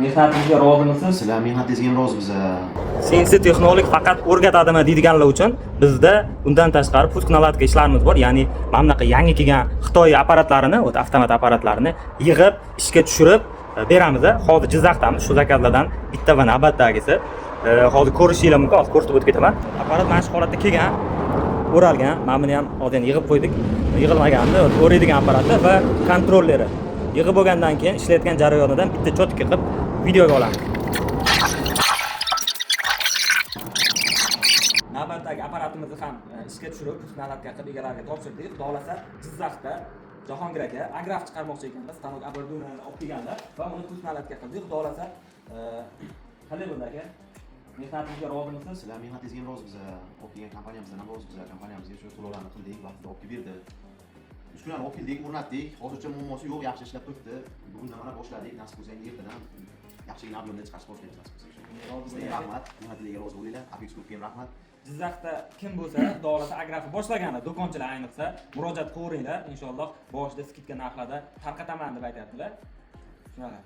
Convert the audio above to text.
Mehnatingizga rozimisiz? Sizlar mehnatingizga ham rozimiz. CNC texnolog faqat o'rgatadimi deydiganlar uchun bizda undan tashqari пуск наладка ishlarimiz bor. Ya'ni mana bunaqa yangi kelgan Xitoy apparatlarini, вот avtomat apparatlarini yig'ib, ishga tushirib beramiz. Hozir Jizzaxdamiz, shu zakazlardan bitta va navbatdagisi. Hozir ko'rishinglar mumkin, hozir ko'rsatib o'tib ketaman. Apparat mana shu holatda kelgan, o'ralgan. Mana buni ham hozir endi yig'ib qo'ydik. Yig'ilmagandi, o'raydigan apparati va kontrolleri. Yig'ib bo'lgandan keyin ishlayotgan jarayonidan bitta чётко qilib videoga olamiz. Navbatdagi apparatimizni ham ishga tushirib, пуск наладка qilib egalariga topshirdik. Xudo xohlasa, Jizzaxda Jahongir aka agraf chiqarmoqchi ekanlar, stanok оборудование olib kelganlar va uni пуск наладка qildik. Xudo xohlasa, qanday bo'ldi, aka? Mehnatingizga rozimisiz? Sizlar mehnatingizga ham rozimiz. Olib kelgan kompaniyamizdan ham rozimiz. Kompaniyamizga shu to'lovlarni qildik, vaqtida olib kelib berdi. Uskunani olib keldik, o'rnatdik. Hozircha muammosi yo'q, yaxshi ishlab turibdi. Bugundan mana boshladik, nasib bo'lsa ertadan yaxshigina объем da chiqarishni boshlaymiz, nasib bo'lsa. Sizlarga rahmat, mehnatingizga rozi bo'linglar. Apex Groupga ham rahmat. Jizzaxda kim bo'lsa, xudo xohlasa, agrafi boshlagani do'konchilar ayniqsa murojaat qilaveringlar, inshaalloh boshida скидка narxlarda tarqataman deb aytyaptilar. Shunaqa.